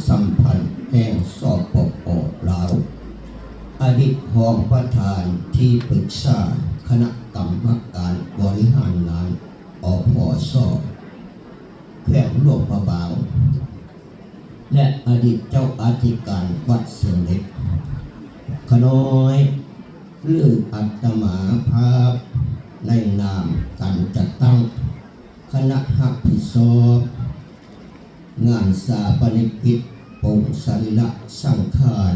ສຳພັນແຫ່ງ ສປປ ລາວ, ອະດີດຮອງປະທານທີ່ປຶກສາຄະນະກຳມະການບໍລິຫານງານ ອພສ ແຂວງຫຼວງພະບາງ ແລະ ອະດີດເຈົ້າອະທິການວັດຊຽງເຫຼັກ. ຂ້ານ້ອຍຫຼືອັດຕະມາພາບໃນນາມການຈັດຕັ້ງຄະນະຮັບຜິດຊອບງານຊາປະນະກິດປົງສະລີລະສັງຂານ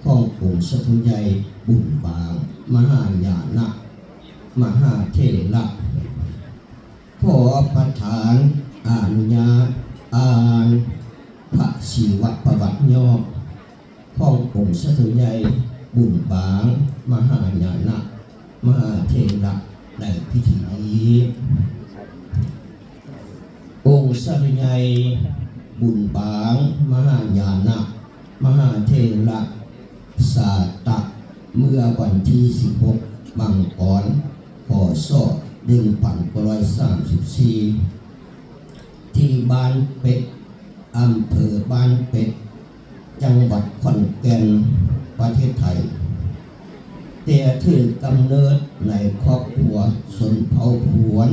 ຂອງອົງສາທຸໃຫຍ່ບຸນບາງ ມະຫາຍານະ ມະຫາເຖລະ ຂໍປະທານອະນຸຍາດອ່ານພະຊີວະປະຫວັດຫຍໍ້ຂອງອົງສາທຸໃຫຍ່ບຸນບາງ ມະຫາຍານະ ມະຫາເຖລະ ໃນພິທີນີ້. ອົງສາທຸໃຫຍ່ບຸນບາງ ມະຫາຍານະ ມະຫາເຖລະ ສາຕະ ເມື່ອວັນທີສິບຫົກ ມັງກອນ ພ.ສ. ໜຶ່ງພັນເກົ້າຮ້ອຍສາມສິບສີ່ ທີ່ບ້ານເປັດ ອຳເພີບ້ານເປັດ ຈັງຫວັດຂອນແກ່ນ ປະເທດໄທ, ແຕ່ຖືກກຳເນີດໃນຄອບຄົວຊົນເຜົ່າພວນ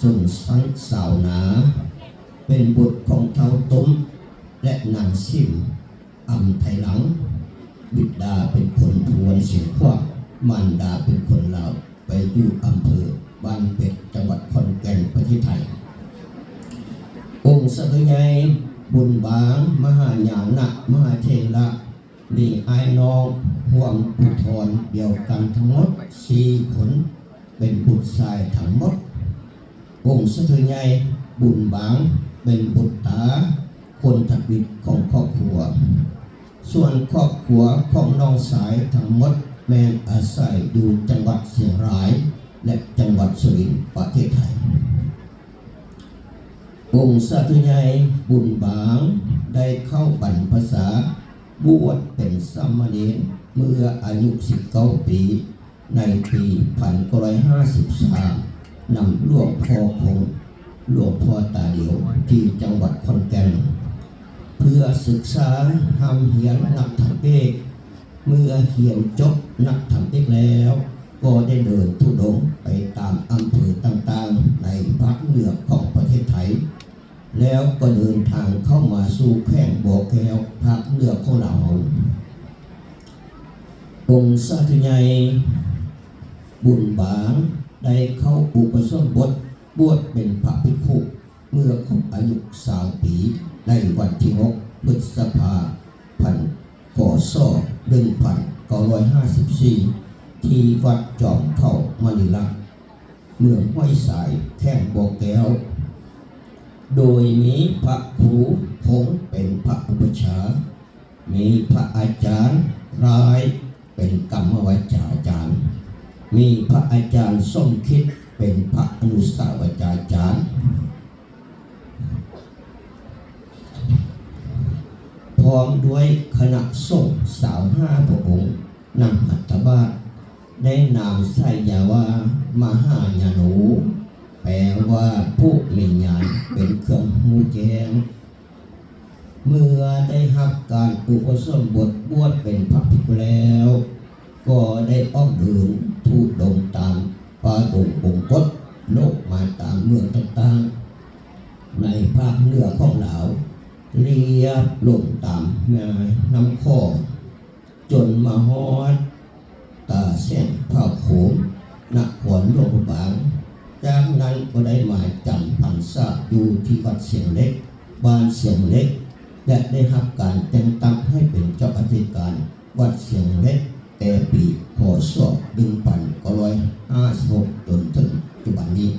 ຊົນຊັ້ນຊາວນາ, ເປັນບຸດຂອງທ້າວຕົມ ແລະ ນາງສິມ ອຳໄທຫຼັງ. ບິດາເປັນຄົນພວນຊຽງຂວາງ, ມານດາເປັນຄົນລາວ, ໄປຢູ່ອຳເພີບ້ານເປັດ ຈັງຫວັດຂອນແກ່ນ ປະເທດໄທ. ອົງສາທຸໃຫຍ່ບຸນບາງ ມະຫາຍານະ ມະຫາເຖລະ ມີອ້າຍນ້ອງຮ່ວມປູ່ທອນດຽວກັນທັງໝົດສີ່ຄົນ, ເປັນບຸດຊາຍທັງໝົດ. ອົງສາທຸໃຫຍ່ບຸນບາງ ເປັນບຸດຕາຄົນທຳອິດຂອງຄອບຄົວ. ສ່ວນຄອບຄົວຂອງນ້ອງຊາຍທັງໝົດແມ່ນອາໄສຢູ່ຈັງຫວັດຊຽງລາຍ ແລະ ຈັງຫວັດສຸລິນ ປະເທດໄທ. ອົງສາທຸໃຫຍ່ບຸນບາງໄດ້ເຂົ້າບັນພະຊາ ບວດເປັນສາມະເນນເມື່ອອາຍຸສິບເກົ້າປີ ໃນປີພັນເກົ້າຮ້ອຍຫ້າສິບສາມ ນຳຫຼວງພໍ່ຄົງ ຫຼວງພໍ່ຕາຫຼຽວ ທີ່ຈັງຫວັດຂອນແກ່ນ ເພື່ອສຶກສາຮ່ຳຮຽນນັກທຳເອກ. ເມື່ອຮຽນຈົບນັກທຳເອກແລ້ວ ກໍໄດ້ເດີນທຸດົງໄປຕາມອຳເພີຕ່າງໆໃນພາກເໜືອຂອງປະເທດໄທ ແລ້ວກໍເດີນທາງເຂົ້າມາສູ່ແຂວງບໍ່ແກ້ວ ພາກເໜືອຂອງລາວເຮົາ. ອົງສາທຸໃຫຍ່ບຸນບາງໄດ້ເຂົ້າອຸປະສົມບົດບວດເປັນພະພິກຂຸ ເມື່ອຄົບອາຍຸຊາວປີ ໃນວັນທີຫົກ ພຶດສະພາ ພັນ ພ.ສ. ໜຶ່ງພັນເກົ້າຮ້ອຍຫ້າສິບສີ່ ທີ່ວັດຈອມເຂົາມະນີລັດ ເມືອງຫ້ວຍຊາຍ ແຂວງບໍ່ແກ້ວ, ໂດຍມີພະຄູພົງເປັນພະອຸປັດຊາ, ມີພະອາຈານລາຍເປັນກຳມະວາຈາອາຈານ, ມີພະອາຈານສົມຄິດເປັນພະອະນຸສາວາຈາອາຈານ ພ້ອມດ້ວຍຄະນະສົງຊາວຫ້າພະອົງ ນຳຮັດຖະບາດ ໄດ້ນາມສາຍາວ່າ ມະຫາຍາໂນ, ແປວ່າ ຜູ້ມີຍານເປັນເຄື່ອງຮູ້ແຈ້ງ. ເມື່ອໄດ້ຮັບການອຸປະສົມບົດບວດເປັນພະພິກຂຸແລ້ວ ກໍໄດ້ອອກເດີນທຸດົງຕາມປ່າດົງບົງກົດ ໂລກມາຕາມເມືອງຕ່າງໆ ໃນພາກເໜືອຂອງລາວ ລຽບລົງຕາມແມ່ນ້ຳຂອງ ຈົນມາຮອດຕາແສງຜາໂຂງ ນະຄອນຫຼວງພະບາງ. ຈາກນັ້ນກໍໄດ້ມາຈຳພັນສາຢູ່ທີ່ວັດຊຽງເຫຼັກ, ບ້ານຊຽງເຫຼັກ ແລະ ໄດ້ຮັບການແຕ່ງຕັ້ງໃຫ້ເປັນເຈົ້າອະທິການວັດຊຽງເຫຼັກ ແຕ່ປີ ພ.ສ. ໜຶ່ງພັນເກົ້າຮ້ອຍຫ້າສິບຫົກ ຈົນເຖິງປັດຈຸບັນນີ້.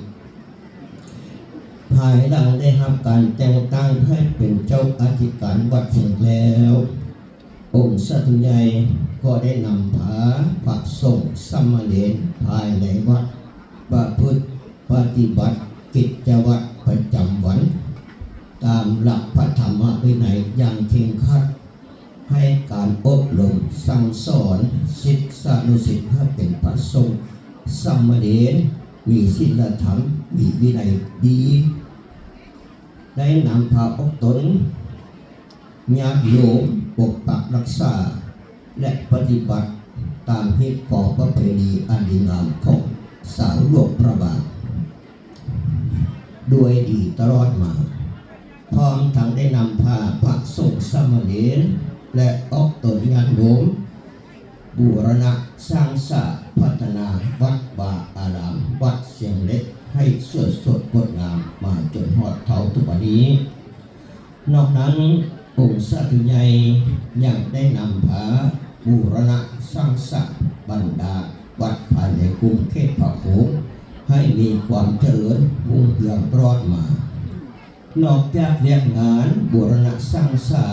ພາຍຫຼັງໄດ້ຮັບການແຕ່ງຕັ້ງໃຫ້ເປັນເຈົ້າອະທິການວັດຊຽງແລ້ວ, ອົງສາທຸໃຫຍ່ກໍໄດ້ນຳພາພະສົງສາມະເນນພາຍໃນວັດປະພຶດປະຕິບັດກິດຈະວັດປະຈຳວັນ ຕາມຫຼັກພະທຳມະວິໄນຢ່າງເຄັ່ງຄັດ, ໃຫ້ການອົບຮົມສັ່ງສອນສິດສານຸສິດໃຫ້ເປັນພະສົງສາມະເນນມີສິນລະທຳ, ມີວິໄນດີ, ໄດ້ນຳພາອອກຕົນ ຍາດໂຍມປົກປັກຮັກສາ ແລະ ປະຕິບັດຕາມຮີດຄອງປະເພນີອັນດີງາມຂອງຊາວຫຼວງພະບາງດ້ວຍດີຕະຫຼອດມາ, ພ້ອມທັງໄດ້ນຳພາພະສົງສາມະເນນ ແລະ ອອກຕົນຍາດໂຍມ ບູລະນະສ້າງສາພັດທະນາວັດວາອາລາມວັດຊຽງເຫຼັກໃຫ້ສວຍສົດງົດງາມມາຈົນຮອດເທົ່າທຸກວັນນີ້. ນອກນັ້ນ, ອົງສາທຸໃຫຍ່ຍັງໄດ້ນຳພາບູລະນະສ້າງສາບັນດາວັດພາຍໃນກຸມເຂດພະໂຂງໃຫ້ມີຄວາມຈະເລີນຮຸ່ງເຮືອງຕະຫຼອດມາ. ນອກຈາກວຽກງານບູລະນະສ້າງສາ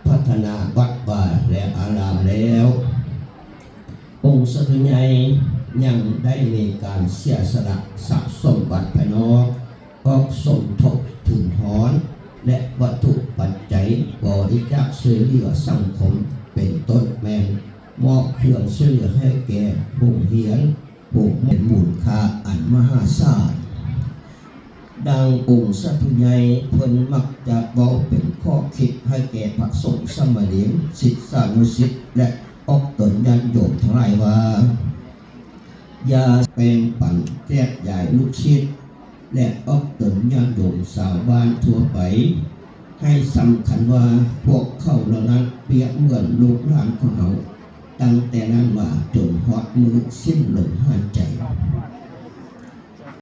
ພັດທະນາວັດວາ ແລະ ອາລາມແລ້ວ, ອົງສາທຸໃຫຍ່ຍັງໄດ້ມີການເສຍສະຫຼະຊັບສົມບັດພາຍນອກ ອອກສົມທົບທຶນຮອນ ແລະ ວັດຖຸປັດໄຈບໍລິຈາກຊ່ວຍເຫຼືອສັງຄົມ ເປັນຕົ້ນແມ່ນມອບເຄື່ອງຊ່ວຍເຫຼືອໃຫ້ແກ່ໂຮງຮຽນ ໂອ້ ເປັນມູນຄ່າອັນມະຫາສານ. ດັ່ງອົງສາທຸໃຫຍ່ເພິ່ນມັກຈະເວົ້າເປັນຂໍ້ຄິດໃຫ້ແກ່ພະສົງສາມະເນນ ສິດສານຸສິດ ແລະ ອອກຕົນຍາດໂຍມທັງຫຼາຍວ່າ, ຢ່າແບ່ງປັນແຈກຢາຍລູກສິດ ແລະ ອອກຕົນຍາດໂຍມຊາວບ້ານທົ່ວໄປ, ໃຫ້ສຳຄັນວ່າພວກເຂົາເຫຼົ່ານັ້ນປຽບເໝືອນລູກຫຼານຂອງເຮົາ ຕັ້ງແຕ່ນັ້ນມາຈົນຮອດມື້ສິ້ນລົມຫາຍໃຈ.